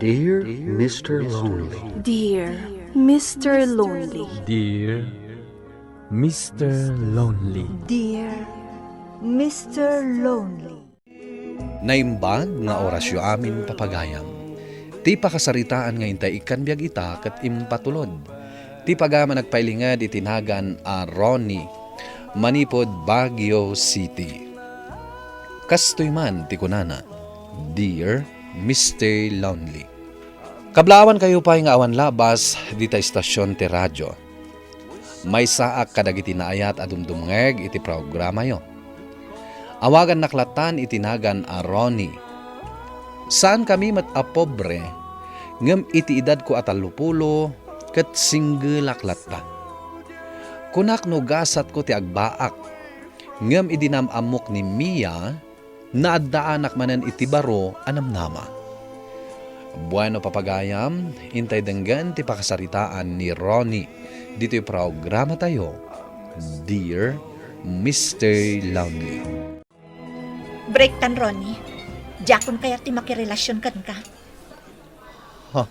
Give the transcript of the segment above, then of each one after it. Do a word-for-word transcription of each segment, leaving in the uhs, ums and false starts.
Dear Mister Lonely. Dear Mister Lonely. Dear Mister Lonely. Dear Mister Lonely. Naimbag nga orasyo amin, papagayam. Ti pakasaritaan nga intay ikkan biag ita ket impatulod. Ti pagayam a nagpailinged iti nagan a Ronnie, manipud Baguio City. Kastoy man ti kunana, "Dear Mister Lonely." Kablaawankayo pay nga awan labas dita estasion ti radio. Maysaak kadagiti naayat a dumdumngeg iti programayo. Awagannak lattan iti nagan a Ronnie. Saankami met a pobre, ngem iti edadko a tallopulo ket singgelak latta. Kunak no gasatko ti agbaak, ngem idi naam-ammok ni Mia, naaddaanak manen iti baro a namnama. Bueno, papagayam, intay denggen ti pakasaritaan ni Ronnie ditoy programatayo, Dear Mister Lonely. Breaktan, Ronnie. Diakon kayat ti makirelasion kenka. Ha?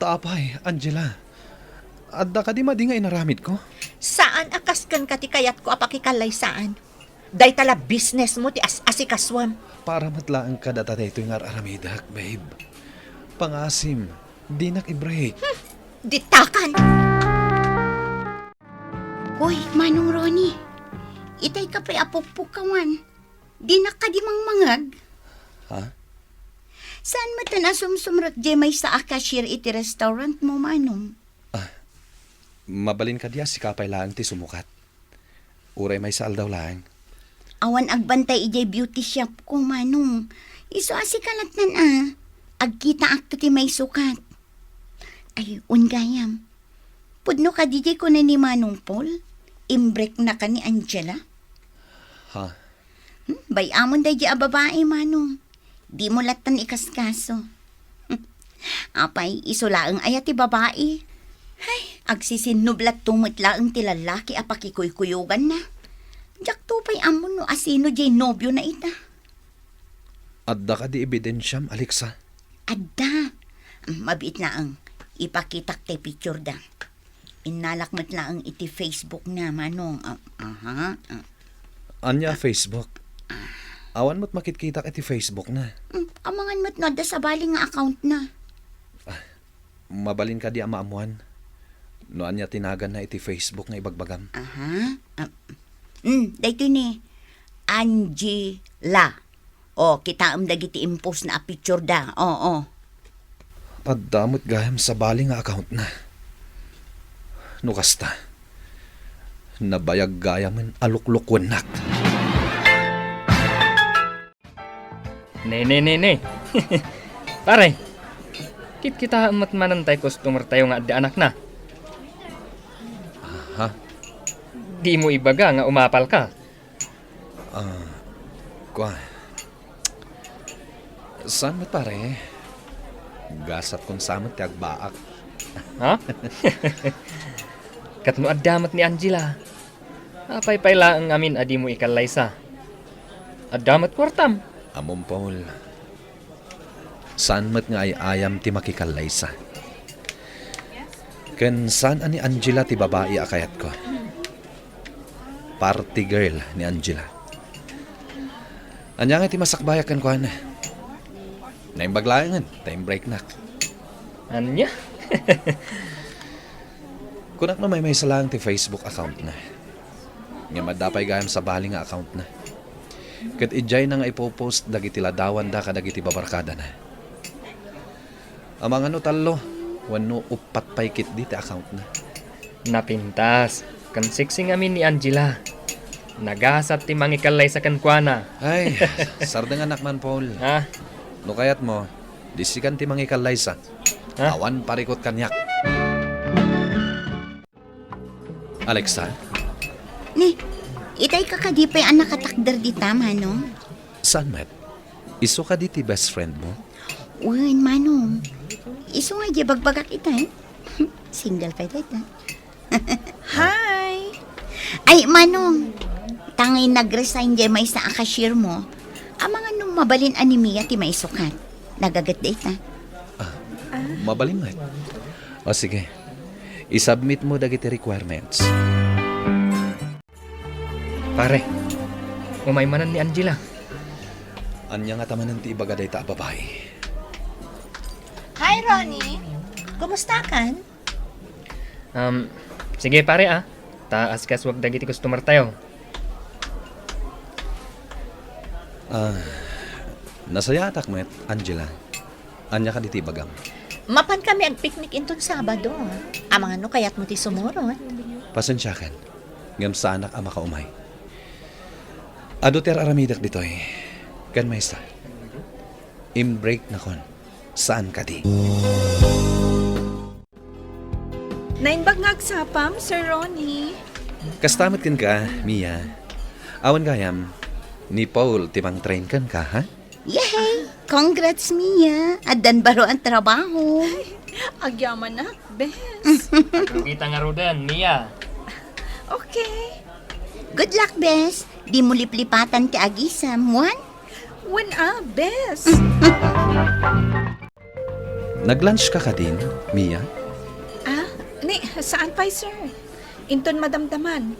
Ta apay, Angela? Adda kadi madi nga inaramidko? Saan a kas kenka ti kayatko a pakikallaysaan. Dayta la businessmo ti as-asikasuem. Para met laeng kadata daytoy nga ar-aramidek, babe. Pangasim, dinak i-break. Hmm, ditakan! Hoy, Manong Ronnie. Itay ka pay a pukpukkawan. Dinak kadi mangmangag? Ha? Saan met a nasumsumrek diay maysa a cashier iti restaurantmo, Manong? Ah, mabalin kadi a sika pay laeng ti sumukat. Uray maysa aldaw laeng. Awan agbantay idiay beauty shopko, Manong. Isu a sika lattan a. Agkitaakto ti maisukat. Ay, wen gayam. Pudno kadi diay kuna ni Manong Paul? Imbreknaka ni Angela? Ha? Hmm, bay-amon daydiay a babai, Manong. Dimo lattan ikaskaso. Apay, isu laeng aya ti babai? Ay, agsisinnob latto met laeng ti lallaki a pakikuykuyoganna. Diakto pay ammo no asino diay nobiona ita. Adda kadi ebidensiam, Alexa? Adda. Mabiit laeng. Ipakitak ti picture da. Innalak met laeng iti Facebook na, Manong. Ah, aha. Ah. Ania Facebook? Awan met makitkitak iti Facebook na. Mm, amangan met no adda sabali nga account na. Ah, mabalin kadi a maammuan no ania ti naganna iti Facebook nga ibagbagam? Aha. Ah, mm, daytoy ni Angela. O, kitaem dagiti impost na a picture da. O, o. Adda met gayam sabali nga account na. No kasta, nabayag gayamen a luklukuennak. Ne, ne, ne, ne. Pare, kitkitaem met manen tay customer tayo nga adda anakna. Aha. Dimo ibaga nga umapalka. Ah, kua. Saan met, pare? Gasatkon sa met ti agbaak. Ha? Ket no adda met ni Angela, apay pay laeng amin a dimo ikallaysa? Adda met kuartam. Ammom, Paul. Saan met nga ay-ayam ti makikallaysa. Ken saan a ni Angela ti babai a kayatko. Party girl ni Angela. Ania nga ti masakbayak kenkuana? Naimbag laengen ta imbreknak. Ania? Kunak no maymaysa laeng ti Facebook account na. Ngem adda pay gayam sabali nga account na. Ket idiayna nga ipopost dagiti ladawanda kadagiti babarkadana. Amangan no tallo wenno uppat pay ketdi ti account na. Napintas ken sexy ngamin ni Angela. Nagasat ti mangikallaysa kenkuana. Ay, sardenganak man, Paul. Ha? No kayatmo, disikan ti mangikallaysa. Ha? Awan parikut kaniak. Alexa? Ni, itay ka kadi pay a nakatakder dita, Manong? Saan met? Isu kadi ti best friend mo? Wen, Manong. Isu nga di bagbagak itay. Single pay dayta. Hi! Ay, Manong. Tangay nag-resign diay maysa a cashier mo. Amangan no mabalin a ni Mia ti maisukat. Nagaget dayta. Mabalin met. O sige, isubmit mo dagiti requirements. Pare, umay manen ni Angela. Ania ngata manen ti ibaga dayta a babai? Hi, Ronnie. Kumusta kan? Um, sige, pare, ah. Ta asikasuak dagiti customer tayo. Ah, nasayaatak met, Angela. Ania kadi ti ibagam? Mapan kami agpiknik inton Sabado, ah. Amangan no kayatmo ti sumurot. Pasensiakan, ngem saanak a makaumay. Adu ti ar-aramidek ditoy. Ken maysa, imbreaknakon. Saan kadi? Naimbag nga agsapam, Sir Ronnie. Kasta met kenka, Mia. Awan gayam, ni Paul ti mangtrain kenka, ha? Yehey! Congrats, Mia! Addan baro a trabaho. Agyamanak, bes. Aglukita ngaruden, Mia. Okay. Good luck, bes. Dimo liplipatan ti agisam, wen? Wen a, bes. Nag-lunch ka kadin, Mia? Ah, ni, saan pay, sir? Inton madamdaman.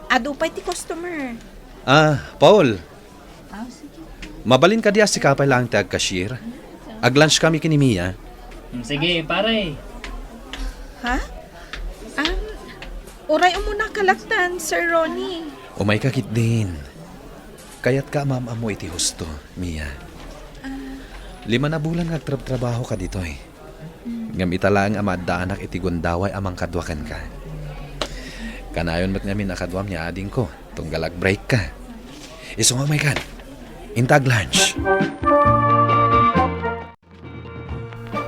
Adu pay ti customer. Ah, Paul. Ah, sige. Mabalin kadi a sika pay laeng ti agcashier? Ag-lunch kami ken ni Mia. Mm, sige, pare. Ha? Um, uray umunaka lattan, Sir Ronnie. Umayka ketdin. Kayatka a maam-ammo iti husto, Mia. Ah. Lima a bulan nga agtrabtrabahoka ditoy. Ngem ita laeng a maaddaanak iti gundaway a mangkadua kenka. Kanayon met ngamin a kaduam ni adingko, tunggal ag-break ka. Isu nga umaykan. Inta ag-lunch.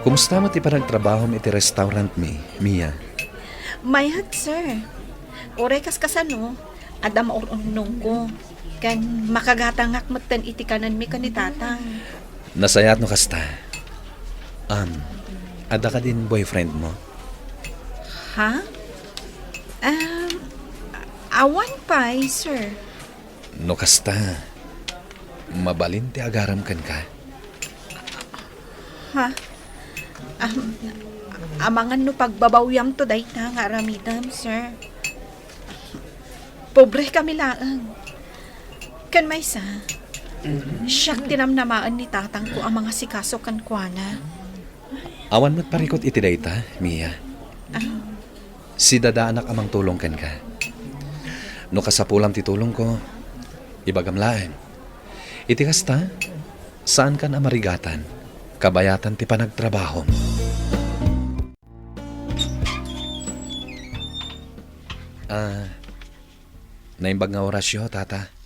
Kumusta met ti panagtrabahom iti restaurant mi, Mia? Mayat, sir. Uray kas kasano, adda maurungnongko. Ken makagatangak metten iti kanenmi ken ni Tatang. Nasayaat no kasta. Um, adda kadin boyfriend mo? Ha? Um, awan pay, sir. No kasta, mabalin ti agaram kenka? Ha? Um, amangan no pagbabawiamto dayta nga aramidem, sir. Pobre kami laeng. Ken maysa, siak ti namnamaen ni tatangko a mangasikaso kenkuana. Awan met parikut iti dayta, Mia. Ah. Sidadaanak a mangtulong kenka. No kasapulam ti tulongko, ibagam laeng. Iti kasta, saankan a marigatan, kabayatan ti panagtrabahom. Ah, naimbag nga orasyo, Tata.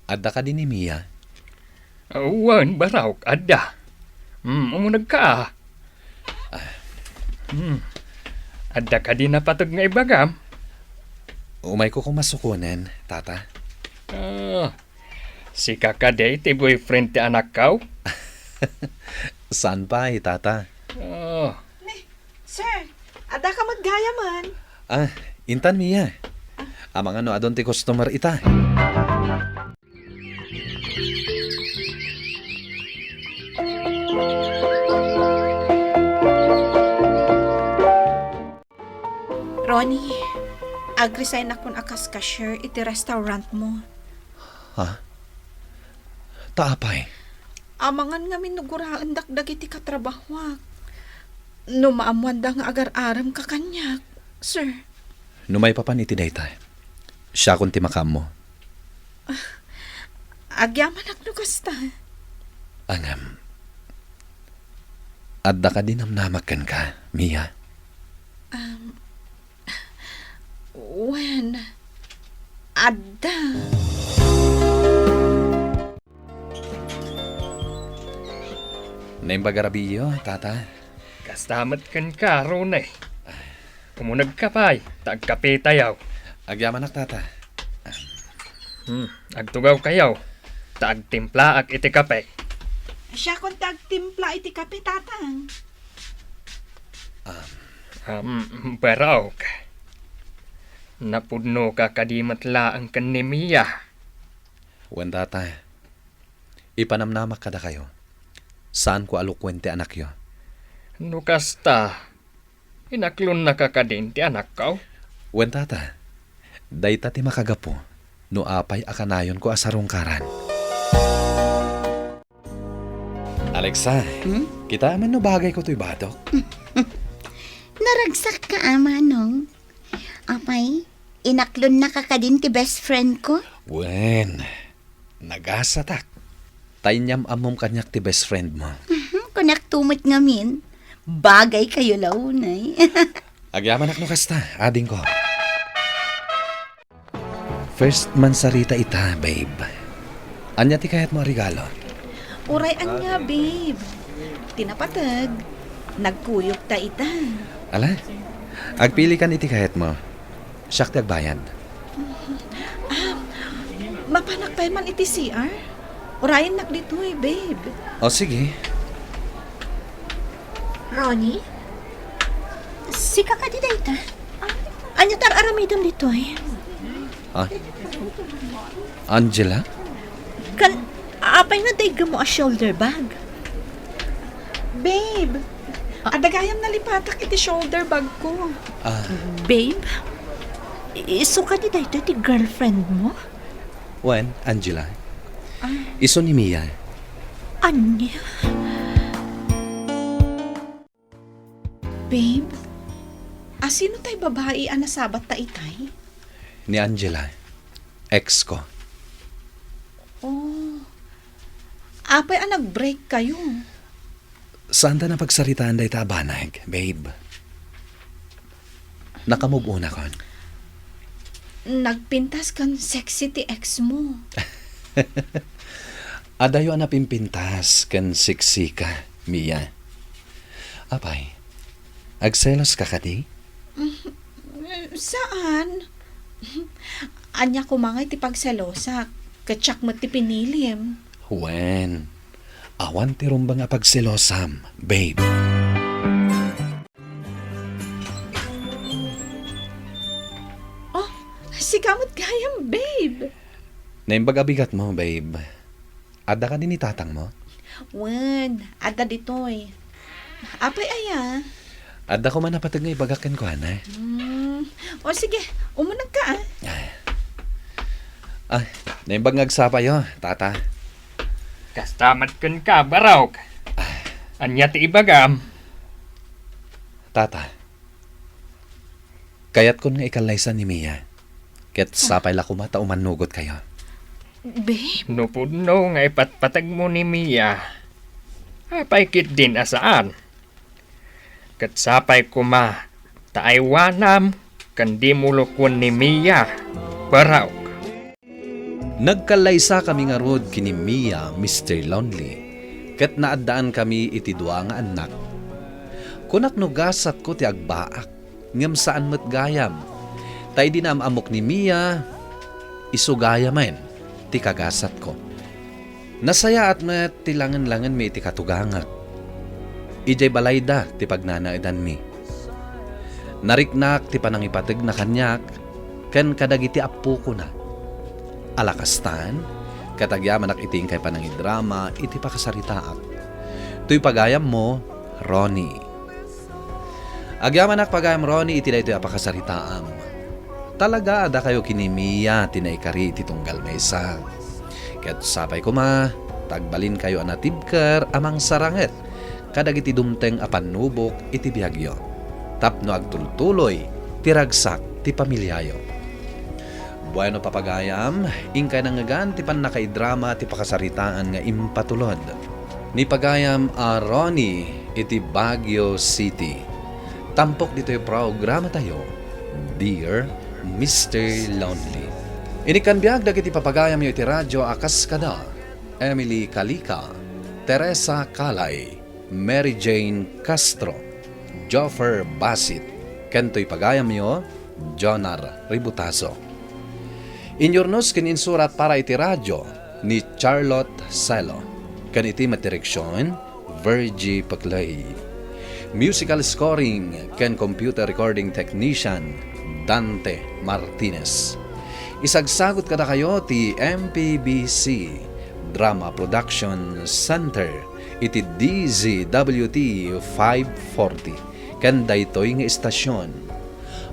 Adda kadi ni Mia? Wen, Barok, adda. Hmm, umunegka, a. Ah. Hmm. Adda kadi napateg nga ibagam? Umayko koma sukonen, Tata. Ah, sika kadi ti boyfriend ti anakko? Saan pay, Tata. Ah. Sir, adda ka met gayamen? Ah, intan, Mia. Amangan no adun ti customer ita. Ronnie, ag-resign akon a kas cashier iti restaurant mo. Ha? Ta apay? Amangan ngamin no guraendak dagiti katrabahoak. No maammoanda nga agar-aremka kaniak, sir. No maipapan iti dayta, siakon ti makaammo. Ah, agyamanak no kasta. Ngem, adda kadi namnamak kenka, Mia? Um, Wen, adda. Naimbag a rabiiyo, Tata. Kasta met kenka, Ronnie. Umunegka pay, ta agkapetayo. Agyamanak, Tata. Hmm, agtugawkayo, ta agtimplaak iti kape. Siakon ti agtimpla iti kape, Tatang. Um, Barok, napudnoka kadi met laeng ken ni Mia? Wen, Tata. Ipanamnamak kadakayo. Saanko a lukuen ti anakyo. No kasta, inaklonnaka kadin ti anakko? Wen, tata. Dayta ti makagapu no apay a kanayonko a sarungkaran. Alexa, Hmm? Kita man no bagayko toy batok. Naragsakka, Manong. Apay, inaklonnaka kadin ti best friend ko? Wen, nagasatak. Ta inyam-ammom kaniak ti best friend mo. Mhm, kunakto met ngamin. Bagaykayo la unay. Agyamanak no kasta, adingko. First mansarita ita, babe. Ania ti kayatmo a regalo? Uray ania, babe. Ti napateg, nagkuyogta ita. Ala, agpilikan iti kayatmo. Siak ti agbayad. Ah, mapanak pay man iti C R? Urayennak ditoy, babe. O, sige. Ronnie? Sika kadi dayta? Ania ti ar-aramidem ditoy? Ah? Angela? Kan, apay nga daygem mo a shoulder bag? Babe, adda gayam nalipatak iti shoulder bag ko. Ah. Babe, i-, isu kadi daytoy ti girlfriend mo? Wen, Angela. Ah. Isu ni Mia. Ania? Babe, a sino tay babai a nasabatta itay? Ni Angela, ex ko. Oh. Apay a nag-break kayo? Saanta napagsaritaan dayta a banag, babe. Naka-move on akon. Nagpintas ken sexy ti ex mo. Adayo a napimpintas ken sexy ka, Mia. Apay, agselos ka kadi? Mm, saan? Ania koma nga iti pagselosak, ket siak met ti pinilim. Wen, awan ti rumbeng a pagselosam, babe. Oh, sika met gayam, babe. Naimbag a bigatmo, babe. Adda kadi ni tatangmo? Wen, adda ditoy. Apay aya? Adda koma napateg nga ibagak kenkuana. Hmm. O sige, umunegka, ah. Ay. Ay, naimbag nga agsapayo, tata. Kasta met kenka, Barok. Ay. Ania ti ibagam? Tata, kayatkon nga ikallaysa ni Mia. Ket sapay la koma ta umannugotkayo. Babe? No pudno nga ipatpategmo ni Mia, apay ketdin a saan? Ket sapay koma ta aywanam ken dimo lukon ni Mia, Barok. Nagkallaysakami ngarud ken ni Mia, Mister Lonely, ket naaddaankami iti dua nga annak. Kunak no gasatko ti agbaak, ngem saan met gayam. Ta idi naam-ammok ni Mia, isu gayamen ti kagasatko. Nasayaat met ti langen-langenmi iti katugangak. Idiay balayda ti pagnanaedanmi. Nariknak ti panangipategna kaniak ken kadagiti appokona. Ala kastan, ket agyamanak iti inkay panangidrama iti pakasaritaak. Toy pagayammo, Ronnie. Agyamanak pagayam, Ronnie, iti daytoy a pakasaritaam. Talaga a dakayo ken ni Mia ti naikari iti tunggal maysa. Ket sapay koma ta agbalinkayo a natibker a mangsaranget kadagiti dumteng a pannubok iti biagyo, tapno agtultuloy ti ragsak ti pamiliayo. Bueno, papagayam, inkay nangngegan ti pannakaidrama ti pakasaritaan nga impatulod ni pagayam a Ronnie iti Baguio City. Tampok ditoy programatayo, Dear Mister Lonely. Inikkan biag dagiti papagayamyo iti radyo a kas kada Emily Calica, Teresa Calay, Mary Jane Castro, Joffer Basit, ken toy pagayamyo, Jonar Ributazo. Inyurnos ken insurat para iti radyo ni Charlotte Selo, ken iti met direksion, Virgie Peclay. Musical scoring ken computer recording technician, Dante Martinez. Isagsagut kadakayo ti M P B C Drama Production Center iti D Z W T five forty ken daytoy nga istasyon.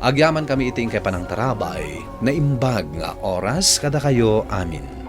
Agyamankami iti inkay panangtarabay, naimbag nga oras kadakayo amin.